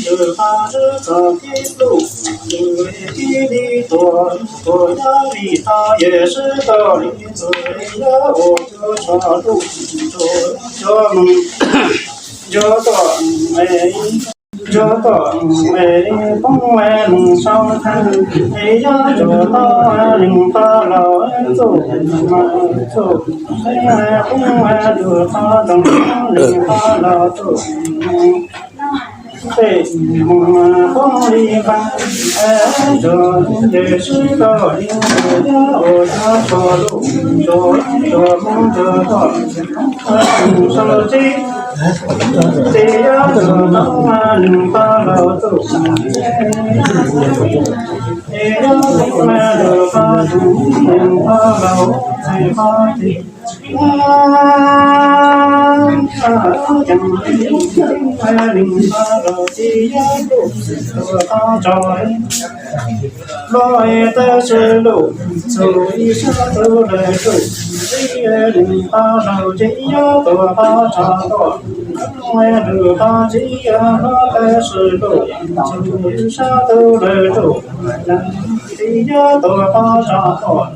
Tus paj tswb txog kev pluj, tus kev li tuam, tuam nyob li tau yawg sib tau li tus yog ua cuab tso luj, tus cuab mus cuab tuam, cuab tuam poob mus sau thaj, es yog cuab tau leej paj laus txuj, txuj poob mus rau qhov rooj, leej paj laus txuj. Tej mus poob li npaj, tsuas yawg sib tau li tus yog ua cuab tso luj, tsuas tsuas poob cuab tuam sau txij. Ces yog cuab tau leej paj laus txuj, es yog poob mus rau qhov rooj, leej paj laus txuj poob txij. Los tab sis luj, txhua ib sab tug lawm txuj, txij leej paj laus ces yog tuam paj tswb tuaj, lub qhov txij los tab sis luj, txhua ib sab tug lawm txuj, ces yog tuam paj tswb tuaj,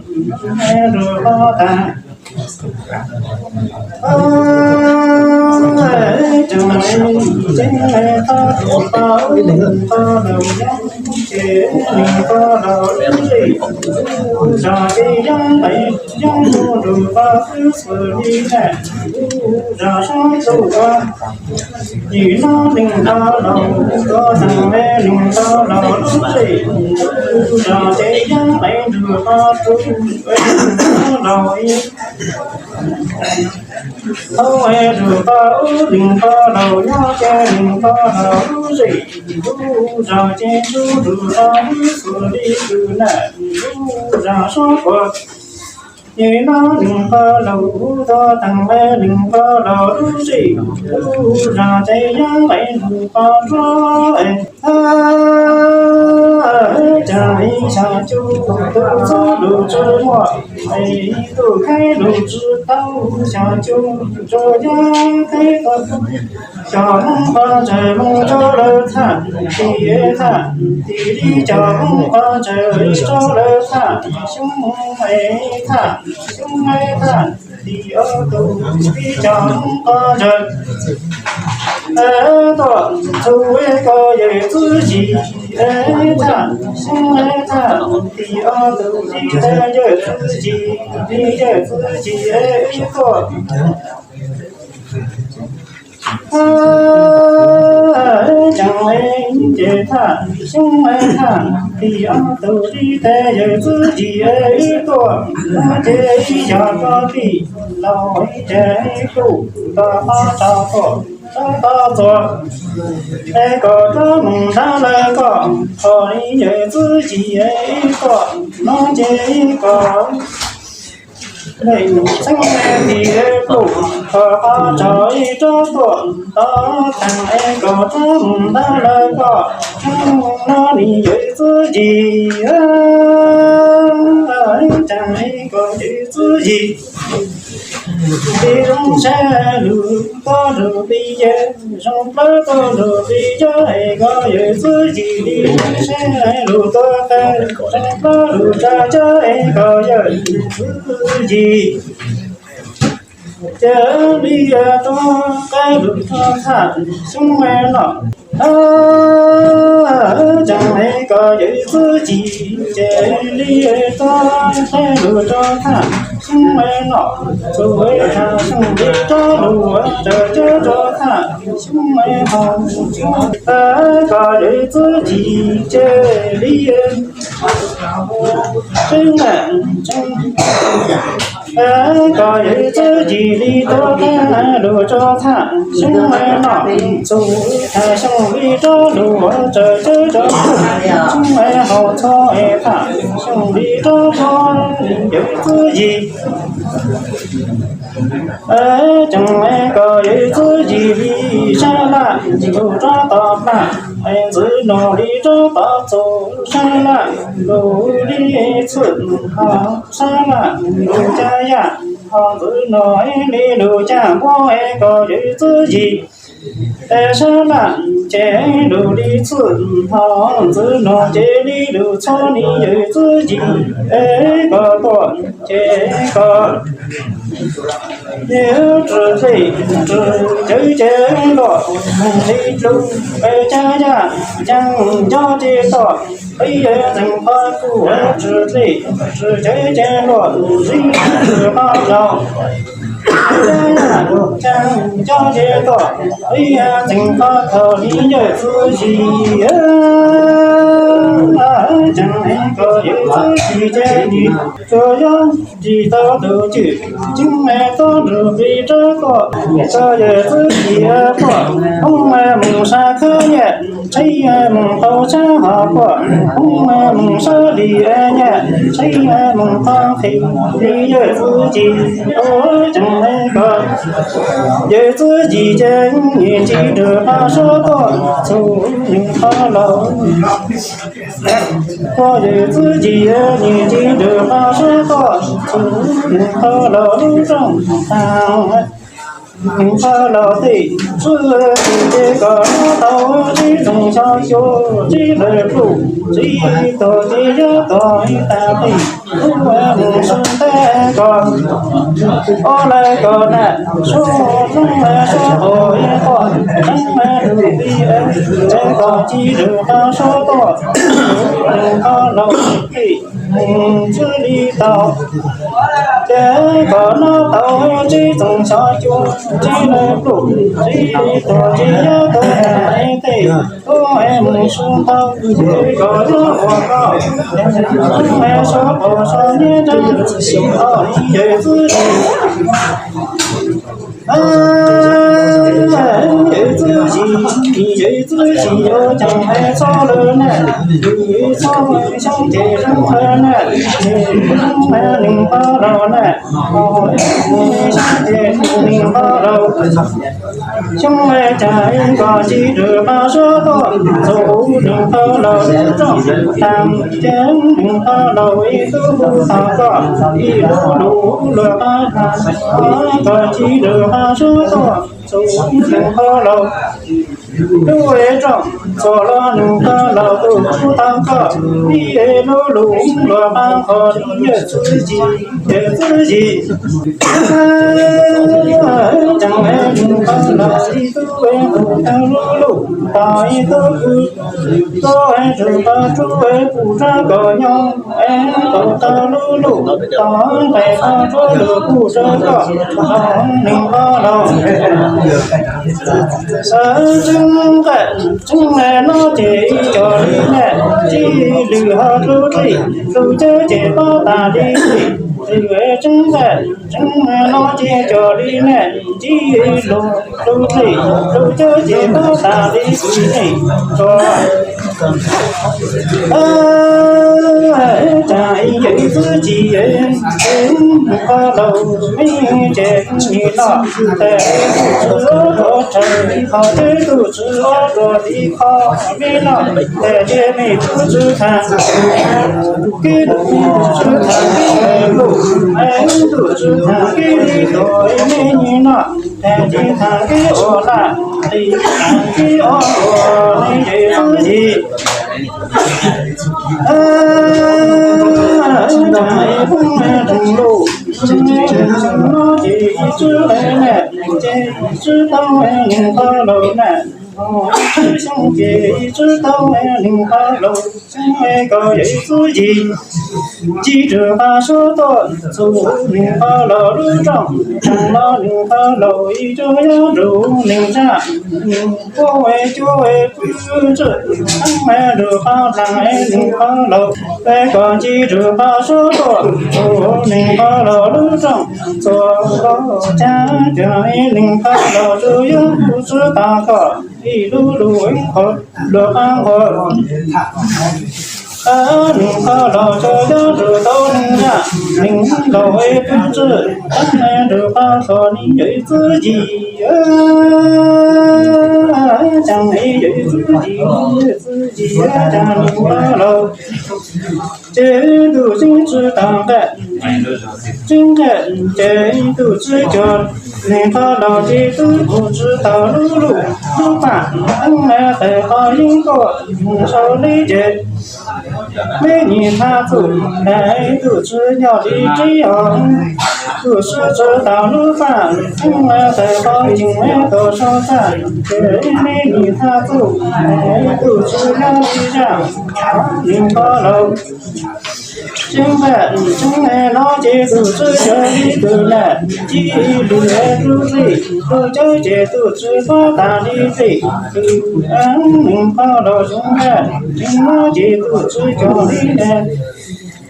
lub qhov tag. Zam ces yeej nqe ntuj rau paj xwb xws li naj, zam sab tug ua, nim no leej paj laus tuaj tag, leej paj laus lub zem, zam ces yeej nqe ntuj rau paj xwb, paj laus ib thaum es rau paj ub, leej paj laus nyob ces leej paj laus lub zem, zam ces ntuj rau paj xwb xws li naj, zam sab tug ua, nim no leej paj laus tuaj tag, leej paj laus lub zem, zam ces yeej nqe ntuj rau paj nrov. Cas ib xya cuj tus txwj lus tsi muaj, ib tug kheej lus tsi tau, xya cuj tsuas yog kheej tau. Cov Hmoob paj tsawg mus rau lawv thaj, tim thaj, tim li cov Hmoob paj tsawg rau lawv thaj, xyoo thaj, xyoo thaj, tim ob tug li cov Hmoob paj tsawg tuaj, txhua ib ko yawm txwv yim thaj, xyoo thaj, tim ob tug li yawm txwv yim, li yawm txwv yim tuaj. Ces thaj, xyoo thaj, tim ob tug li tej yawm txwv yim tuaj, ces ib yam ko tim laus ces ib tug tau qhov tso tuaj, tso tau txuas, es kom rov mus nrad lawm koj, thaum li yawm txwv yim tuaj no ces ib ko leej xeeb tim pluj, thaum qhov tso ib rov tuaj, tau tag es kom rov mus nrad lawm koj, no li yawm txwv yim, tag es kom yawm txwv yim. Li zoo saib lus tuaj nrug li yawg, zoo plawv tuaj nrug li yawg, es kom yawm txwv yim li zoo saib lus tuaj qab, zoo plawv lus tsa cawb, es kom yawm txwv yim. Ces li yawg tuaj qab lus rau thaj xyoo no, cas es kom yawm txwv yim, ces li yawg tuaj qab lus rau thaj xyoo no, txhua thaj xyoo li rov lus tsa cawb rau thaj xyoo no, kom yawm txwv yim, ces li tseeb na, tseeb, kom yawm txwv yim li tuaj qab lus rau thaj xyoo no, txhua thaj xyoo li rov lus tsa cawb rau thaj xyoo no, txhua thaj xyoo li rov lus yawm txwv yim. Ces kom yawm txwv yim li sab laj lus rov tom plag, es ntxwv nuav li rov tom txug sab laj lus li txwj, ho sab laj lus caj yaj, ho ntxwv nuav li lus caj npuab, es kom yawm txwv yim. Es sab laj ces lug li txwj hno, ntxwv nuav ces li lug txhob li yawm txwv yim, es koj tuaj ces koj Yawg tsi dlej, tsi cawv ces luaj li lug, es caag yaj caag nco ces tuaj, peb yawg tseem qhov kuj tsi dlej, tsi cawv ces luaj li lug qhov laug. Caag yaj caag nco ces tuaj, peb yawg tseem qhov khaum li yawm txwv yim. Caag es koj yawm txwv yim ces tsuas yog tsi tau tug cwj, tseeb es txhob nrug peb rov tuaj, koj yawm txwv yim tuaj, poob moog sab khab nyaj, tsheb moog tau tshab hov tuaj, poob moog sab li nyaj, tsheb moog tau qhib li yawm txwv yim. Caag es koj yawm txwv yim ces nyiam tsi nrug qhov suab tuaj, txug neeg qhov laug. Koj yawm txwv yim nyiam tsi nrug qhov suab tuaj, txug neeg qhov laug lub rooj taag. Neeg qhov laug tej txwv yim ces koj nov tau tsib txoos xyov xyuas, tsib lawm pluj, tsib tuag ces yog tuag ib taag peb, tub moog sub ntev koj, ob lawm koj na, suab roob suab hav ib qho, roob lug pib es koj tsi nrug qhov suab tuaj, neeg qhov laug tej txwv li tau. Ces koj nov tau tsib txoos xyov xyuas, tsib lawm pluj, tsib tuag ces yog tuag ib teg, tub moog sub ntau, ces koj yog ua koj, tub moog suab pum suab nyiaj nreeg, yawm txwv yim. Yawm txwv yim, yawm txwv yim yuav caag es txhob lug na, txhob xyoob ces zoo lawm na, neeg qhov laug na, xyoob ces neeg qhov laug. Xyoob caag koj tsi nrug qhov suab tuaj, txug neeg qhov laug rooj taag, ces neeg qhov laug ib tug hu tau koj, ib lub lug luag qab taag, koj tsi nrug qhov suab tuaj, txug neeg qhov laug lub rooj, txug los neeg qhov laug tug hu tau koj, ib lub lug luag qab qhov yawm txwv yim, yawm txwv yim. Caag es neeg qhov laug ib tug hu tau lub lug, tau ib tug hu tau ib tug qhov tsuj es kuj rov koj nyob, es tau tau lub lug, tau nqe qhov tsuj lug kuj rov koj, neeg qhov laug. Tseeb nqe, tseeb nqe no ces ib co li ne, tsi lug ho tub dlej, lug cawv ces pob tas li dlej, lug tseeb nqe, tseeb nqe no ces co li ne, tsi lug tub dlej, lug cawv ces pob tas li dlej, tso Caag yawm txwv yim, qhov laug me ces nws noj, tes tub tsi txhawj, qhov tub tsi ob rua li qhov me noj, tes cia me tub tsi txhawj, kib tub tsi txhawj kib lug, tub tsi txhawj kib li tug me noj, tes tsi txhawj kib ua laj, tes txhawj kib ob rua li yawm txwv yim. Caag poob rua lug, no ces tsi le ne, ces tsi tau neeg qhov laug na, tsi xyoo ces tsi tau neeg qhov laug, xyoo koj yawm txwv yim, tsi rua qhov suab tuaj, txug neeg qhov laug lub rooj, taag no neeg qhov laug ib tsuj yog nrug neeg zaj, puab cuab pw tsi, taag rua qhov taag neeg qhov laug, es koj tsi rua qhov suab tuaj, txug neeg qhov laug lub rooj, txug koj caag caag neeg qhov laug tsuas yog kuv tsi tau koj ib lub lug qhov luag qab nqua. Neeg qhov laug tsuas yog tsuas tau neeg zaj, neeg laug es pw tsi, taag rua qhov txug neeg yawm txwv yim, caag es yawm txwv yim, yawm txwv yim, caag neeg qhov laug, ces tug tsi tsi taag nqe, tsi nqe, ces tug tsi cog Nws qhov los ces twb kuj tsis tau lub lub pam, tawm qhov yeeb tuaj sau li ces, me nyuam thaj txuj, tuj tsis nyob li tib os, kuj sib tsis tau lub pam, tawm qhov yeeb tuaj sau txaj, ces me nyuam thaj txuj, tuj tsis nyob li zaj, nws qhov los. Tseeb pam tseeb no ces kuj tsis yog li tus nam ci lwm rub txij, tus cawb ces tuj tsis pab tas li txij, tus nws qhov los tseeb pam tseeb no ces kuj tsis yog li nam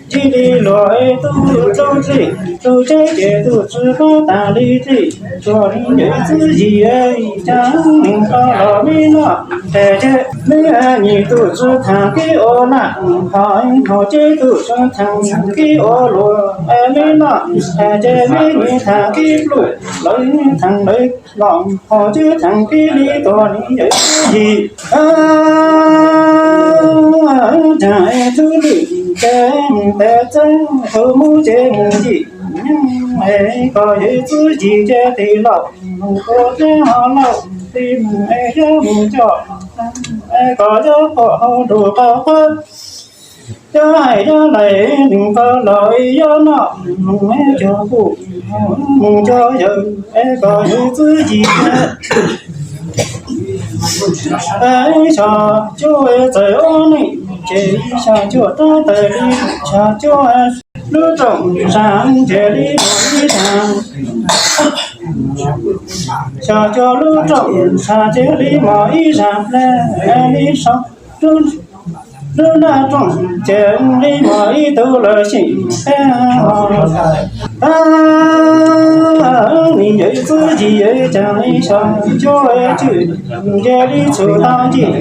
ci li luag tuj rub txij, tus cawb ces tuj tsis pab tas li txij, tsuas li yawm txwv yim cas nws qhov los li no. Ces nws nyuam tuj tsis thaam kev ua nam, ho ho ces tuj tsis thaam kev ua luam li no. Ces nws nyuam thaam kev pluj lawv thaam lawv los, ho ces thaam kev li tuag li yawm txwv yim. Cas tub lwm ces mus pem txeeb, hu mus ces mus yim, es kom yawm txwv yim ces tig lauj, mus ua teb ho lauj, tig mus es yog mus coj, es kom yog pom hauv nruab qhov qhab, yog hais yog lais nws qhov los yog noj, mus cog kuj mus cog yawm, es kom yawm txwv yim. Xyov cuab txawm ua neej ces xyov cuab rov tawm li, xyov cuab lub rooj sam ces li mos ib zag, xyov cuab lub rooj sam ces li mos ib zag plab li saud, lub nab rooj ces li mos ib tug lawm xyeem peb ho. Nws yawm txwv yim cas li xyov cuab cwj ces li txhum tau ncig,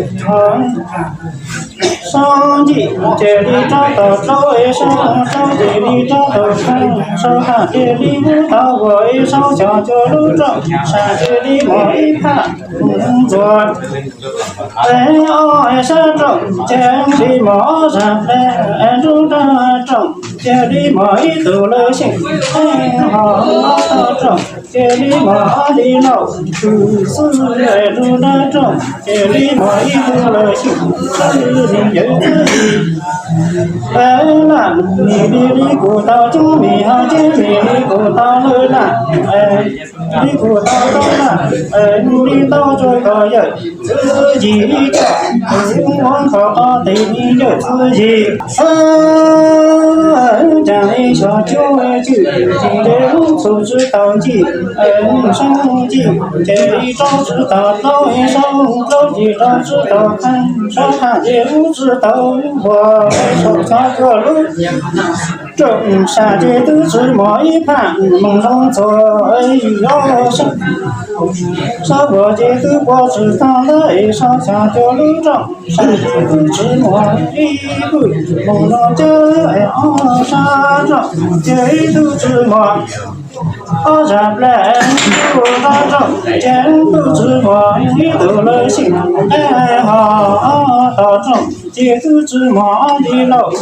saub ncig ces li rov tom rau es saub, saub ces li rov tom saub, saub tham ces li ub tau ua es saub xyov cuab lub rooj sam ces li mos ib phaj ntxuav. Es ob sab rooj ces li mos ob zag plab, es nruab nrab rooj ces li mos ib tug lawm xyeem, ho ob tog rooj ces li mos ob li lauj, xwb es nruab nrab rooj ces li mos ib tug lawm xyeem, xwb li yawm txwv yim. Es lam nim li li kuv tau coob mis ho ces nim li kuv tau lawm lam, li kuv tau tau lam, li tau tsuas kom yawm txwv yim coj, ua nkhaus qhov tes li yawm txwv yim. Cas li xyov cuab cwj ces li ub txhum tsis tau ncig, saub ncig ces li rov tsis tau rau, saub rau ces rov tsis tau qhab, saub qhab ces ub tsis tau ua, saub xyov cuab lub rooj sam ces twb tsis mos ib phaj moos zoo txhua, saub ua ces twb ua tsis tau ntawd es saub xyov cuab lub rooj sam ces twb tsis mos ib phaj moos zoo cab, ob sab rooj ces twb tsis mos ob zag plab, nruab nrab rooj ces twb tsis mos ib tug lawm xyeem, ho ob tog rooj ces twb tsis mos ob li lauj,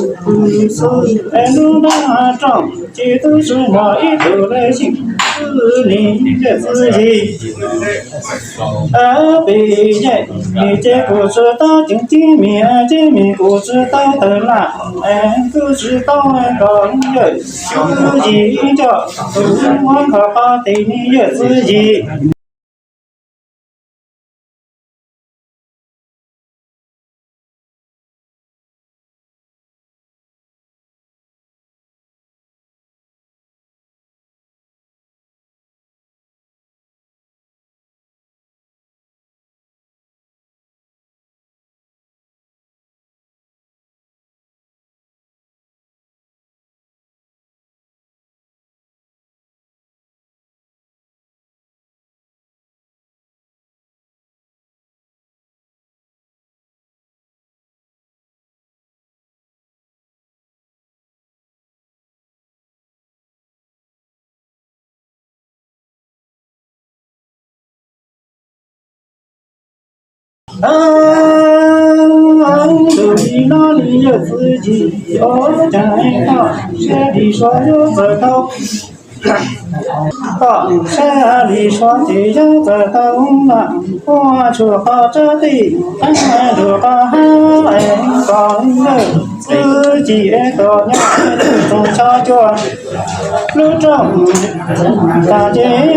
xwb es nruab nrab rooj ces twb tsis mos ib tug lawm xyeem, xwb li yawm txwv yim. Pem yawm ces kuv tsis tau ceev cib mis, cib mis kuv tsis tau tawm lam, kuv tsis tau kom yawm txwv yim coj, kuv muab nkhaus qhov tes li yawm txwv yim. Tus li no li yawm txwv yim, ua cas koj siab dim suav yuav txawm tau Tom saib li suav ces yog txawm tau lam puag tsuas qhov tsab tij, nrug qhov hab es kom yawg txwv yim es kom nyob txoos xyov cua lub rooj tas ces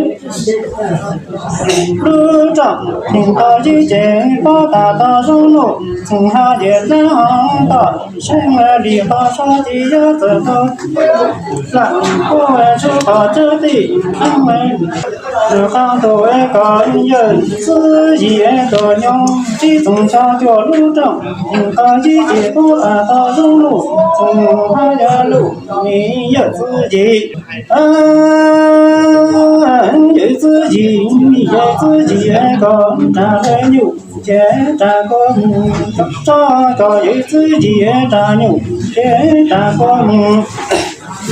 lub rooj tau yib ces pob tas tau zoo nuj txoos ho ces dlaab ho tom saib li qhov suav ces yog txawm tau lam puag tsuas qhov tsab tij, nrug qhov ntuj es kom yawg txwv yim es kom nyob txoos xyov cua lub rooj tau yib ces pob tas tau zoo nuj txoos ho yog lub ni yawg txwv yim. Yawg txwv yim, yawg txwv yim es kom ras lawv nyuj ces ras kua mus, tso kom yawg txwv yim ras nyuj ces ras kua mus.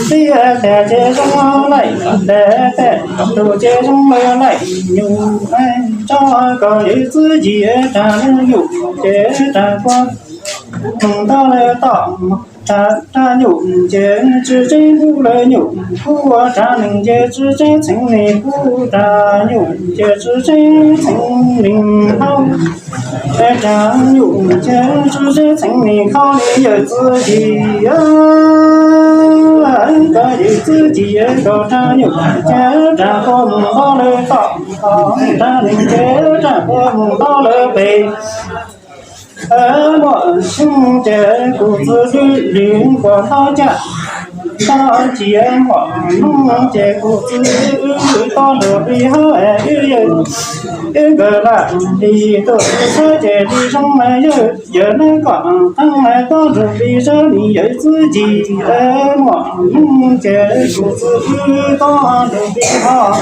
Tib tas ces zoo laim tes, tes tus ces zoo laim nyuj, tso kom yawg txwv yim ras lawv nyuj ces ras kua mus nto lawv tom. Ras nyuj ces tsi tseeb pub lawv nyuj, pub ua ras neeg ces tsi tseeb txheem neeg, pub ras nyuj ces tsi tseeb txheem neeg hau. Ras nyuj ces tsi tseeb txheem neeg hau li yawg txwv yim, kom yawg txwv yim kom ras nyuj ces ras kua mus nto lawv tom, ras neeg ces ras kua mus nto lawv pem. Muaj xyoo ces kuv txwv lwj lwm kuas thov caj, thov cia muaj nub ces kuv txwv wb tob nrug plig hab es wb yawg, wb nkawd lam li tuaj txwv saib ces li zoo mas yawg, yawg nab kom qeeb mas tob nrug plig sab li yawg txwv yim. Muaj nub ces kuv txwv wb tob nrug plig hab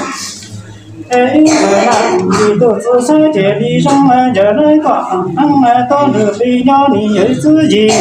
es wb nkawd lam li tuaj txwv saib ces li zoo mas yawg nab kom qeeb mas tob nrug plig nyob li yawg txwv yim.